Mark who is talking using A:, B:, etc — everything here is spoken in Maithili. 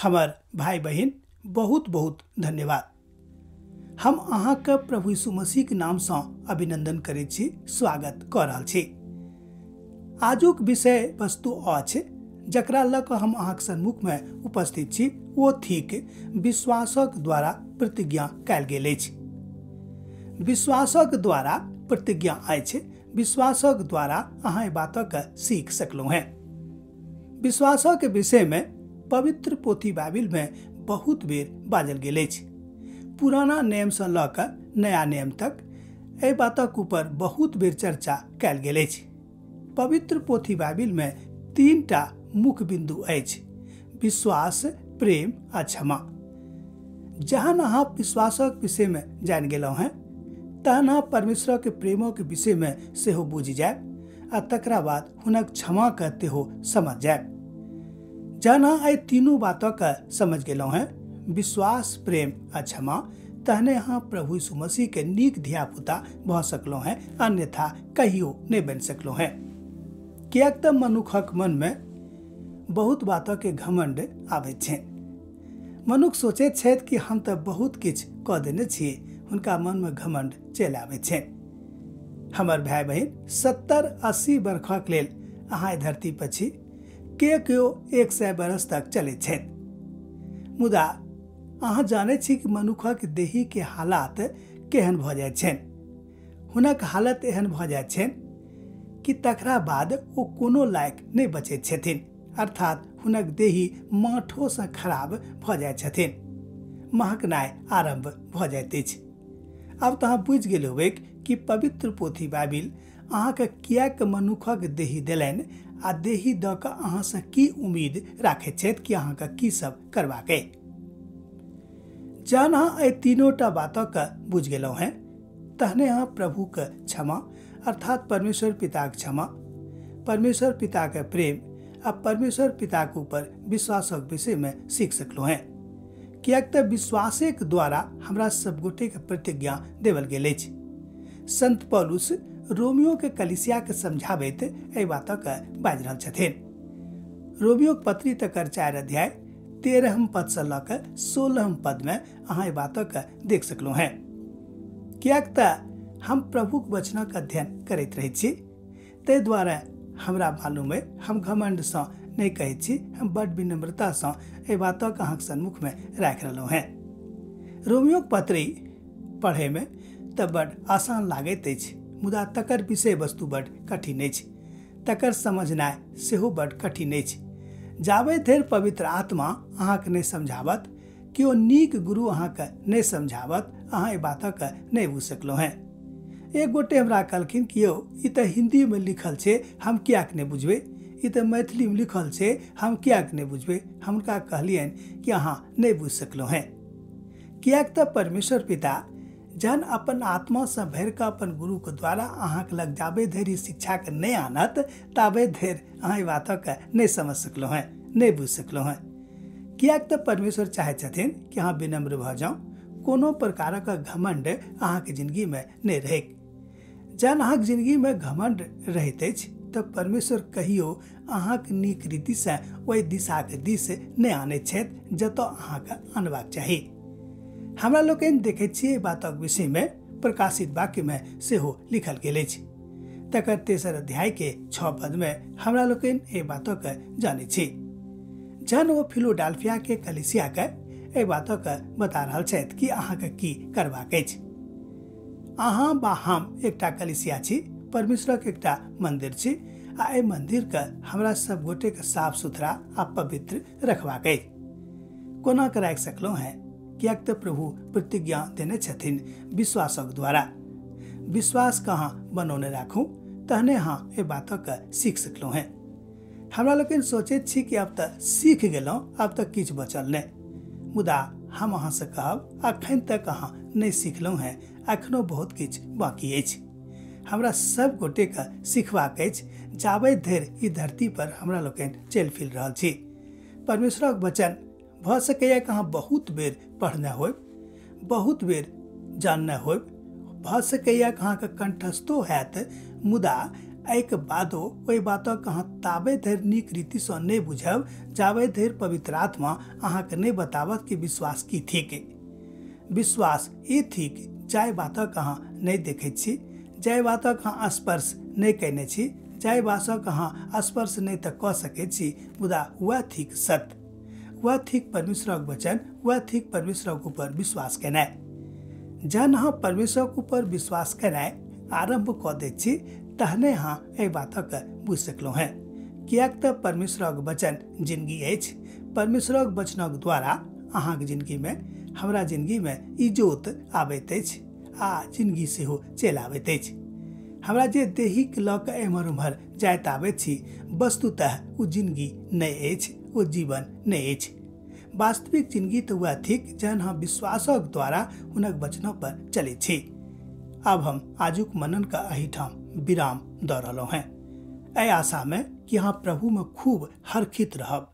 A: हमर भाई बहिन, बहुत बहुत धन्यवाद। हम अहाँके प्रभु यीशु मसीह के नामसँ अभिनंदन करै छी, स्वागत कऽ रहल छी। आजुक विषय वस्तु अछि जकरा लऽ कऽ हम अहाँके सम्मुखमे उपस्थित छी, ओ थिक विश्वासक द्वारा प्रतिज्ञा कयल गेल अछि। विश्वासक द्वारा प्रतिज्ञा अछि। विश्वासक द्वारा अहाँ एहि बातक सीख सकलहुँ हेँ। विश्वासक विषयमे पवित्र पोथी बाइबिलमे बहुत बेर बाजल गेल अछि। पुराना नियमसँ लऽ कऽ नया नियम तक एहि बातक ऊपर बहुत बेर चर्चा कयल गेल अछि। पवित्र पोथी बाइबिलमे 3 मुख्य बिन्दु अछि: विश्वास, प्रेम आ क्षमा। जहन अहाँ विश्वासक विषयमे जानि गेलहुँ हेँ तहन अहाँ परमेश्वरक प्रेमक विषयमे सेहो बुझि जायब आ तकरा बाद हुनक क्षमाके सेहो समझ जायब। जहन अहाँ एहि तीनू बातके समझ गेलहुँ हेँ, विश्वास, प्रेम आ क्षमा, तहने अहाँ प्रभु यीशु मसीह के नीक धियापुता भऽ सकलहुँ हेँ, अन्यथा कहियो नहि बनि सकलहुँ हेँ। किएक तऽ मनुखक मनमे बहुत बातके घमंड आबैत छै। मनुख सोचैत छथि कि हम तऽ बहुत किछु कऽ देने छियै, हुनका मनमे घमंड चलि आबैत छै। हमर भाय बहिन, 70-80 बरखक लेल अहाँ धरती पर छी, के केओ 100 बरस तक चलैत छथि, मुदा अहाँ जानै छी कि मनुखक देहीके हालात केहन भऽ जाइत छनि। हुनक हालत एहन भऽ जाइत छनि कि तकरा बाद ओ कोनो लायक नहि बचैत छथिन, अर्थात हुनक देही माठोसँ खराब भऽ जाइत छथिन, महकनाइ आरम्भ भऽ जाइत अछि। आब तऽ अहाँ बुझि गेल होबै कि पवित्र पोथी बाइबिल अहाँके किएक मनुखक देही देलनि आ देही दऽ कऽ अहाँसँ की उम्मीद राखैत छथि कि अहाँके की सब करबाक अइ। जहन अहाँ एहि तीनोटा बातके बुझि गेलहुँ हेँ तहने अहाँ प्रभुके क्षमा, अर्थात परमेश्वर पिताक क्षमा, परमेश्वर पिताके प्रेम आ परमेश्वर पिताके ऊपर विश्वासक विषयमे सीख सकलहुँ हेँ। किएक तऽ विश्वासेक द्वारा हमरा सब गोटेके प्रतिज्ञा देवल गेल अछि। संत पौलुस रोमियो के कलिसिया के समझाबैत एहि बातके बाजि रहल छथिन। रोमियो के पत्री तकर 4 अध्याय 13 पदसँ लऽ कऽ 16 पदमे अहाँ एहि बातके देख सकलहुँ हेँ। किएक तऽ हम प्रभुक वचनक अध्ययन करैत रहै छी, ताहि दुआरे हमरा मालूम अइ, हम घमंडसँ नहि कहै छी, हम बड विनम्रतासँ एहि बातक अहाँके सम्मुखमे राखि रहलहुँ हेँ। रोमियोक पत्री पढ़ैमे तऽ बड आसान लागैत अछि, मुदा तकर विषय वस्तु बड कठिन अछि, तकर समझनाइ सेहो बड कठिन अछि। जाबे धरि पवित्र आत्मा अहाँके नहि समझाबत, केओ नीक गुरु अहाँके नहि समझाबत, अहाँ एहि बातक नहि बुझि सकलहुँ हेँ। एक गोटे हमरा कहलखिन कि यौ ई तऽ हिन्दीमे लिखल छै, हम किएक नहि बुझबै? ई तऽ मैथिलीमे लिखल छै, हम किएक नहि बुझबै? हम हुनका कहलियनि कि अहाँ नहि बुझि सकलहुँ हेँ। किएक तऽ परमेश्वर पिता जहन अपन आत्मासँ भरि कऽ अपन गुरुके द्वारा अहाँके लग जाबे धरि शिक्षाके नहि आनत ताबे धरि अहाँ एहि बातके नहि समझ सकलहुँ हेँ, नहि बुझि सकलहुँ हेँ। किएक तऽ परमेश्वर चाहै छथिन कि अहाँ विनम्र भऽ जाउ, कोनो प्रकारक घमंड अहाँके जिन्दगीमे नहि रहैक। जहन अहाँके जिन्दगीमे घमंड रहैत अछि तऽ परमेश्वर कहियो अहाँके नीक रीतिसँ ओहि दिशाके दिस नहि आनैत छथि जतऽ अहाँके आनबाक चाही। हमरा लोकनि देखैत छियै बातक विषयमे प्रकाशित वाक्यमे सेहो लिखल गेल अछि। तकर 3 अध्यायके 6 पदमे हमरा लोकनि एहि बातक जानै छी। जहन ओ फिलाडेल्फियाके कलीसियाके एहि बातक बता रहल छथि कि अहाँके की करबाक अछि। अहाँ बा हम एकटा कलीसिया छी, परमेश्वरक एकटा मंदिर छी आ एहि मंदिरके हमरा सब गोटेके साफ सुथरा आ पवित्र रखबाक अछि। कोना कऽ राखि सकलहुँ हेँ? किएक तऽ प्रभु प्रतिज्ञा देने छथिन विश्वासक द्वारा। विश्वास कहाँ बनौने राखू तहने अहाँ एहि बातक सीख सकलहुँ हेँ। हमरा लोकनि सोचैत छी कि आब तऽ सीख गेलहुँ, आब तऽ किछु बचल नहि, मुदा हम अहाँसँ कहब अखन तक अहाँ नहि सीखलहुँ हेँ, अखनो बहुत किछु बाँकी अछि। हमरा सब गोटेके सीखबाक अछि जाबे धरि ई धरती पर हमरा लोकनि चलि फिर रहल छी। परमेश्वरक वचन भऽ सकैए कि अहाँ बहुत बेर पढ़ने होयब, बहुत बेर जानने होयब, भऽ सकैए कि अहाँके कंठस्थो हैत, मुदा एहिके बादो ओहि बातक अहाँ ताबे धरि नीक रीतिसँ नहि बुझब जाबे धरि पवित्र आत्मा अहाँके नहि बताबत कि विश्वास की थिक। विश्वास ई थिक जाहि बातक अहाँ नहि देखैत छी, जाहि बातक अहाँ स्पर्श नहि कयने छी, जाहि बातक अहाँ स्पर्श नहि तऽ कऽ सकैत छी, मुदा वएह थिक सत्य, वएह थिक परमेश्वरक वचन, वएह थिक परमेश्वरक ऊपर विश्वास केनाइ। जहन अहाँ परमेश्वरक ऊपर विश्वास केनाइ आरम्भ कऽ दैत छी तहने अहाँ एहि बातक बुझि सकलहुँ हेँ, किएक तऽ परमेश्वरक वचन जिनगी अछि। परमेश्वरक वचनक द्वारा अहाँके जिनगीमे, हमरा जिनगीमे इजोत आबैत अछि आ जिनगी सेहो चलि आबैत अछि। हमरा जे देहीके लऽ कऽ एम्हर ओम्हर जाइत आबैत छी, वस्तुतः ओ जिनगी नहि अछि, ओ जीवन नहि अछि। वास्तविक जिनगी तऽ वएह थिक जहन हम विश्वासक द्वारा हुनक वचनपर चलैत छी। आब हम आजुक मननके एहिठाम विराम दऽ रहलहुँ हेँ, एहि आशामे कि अहाँ प्रभुमे खूब हर्षित रहब।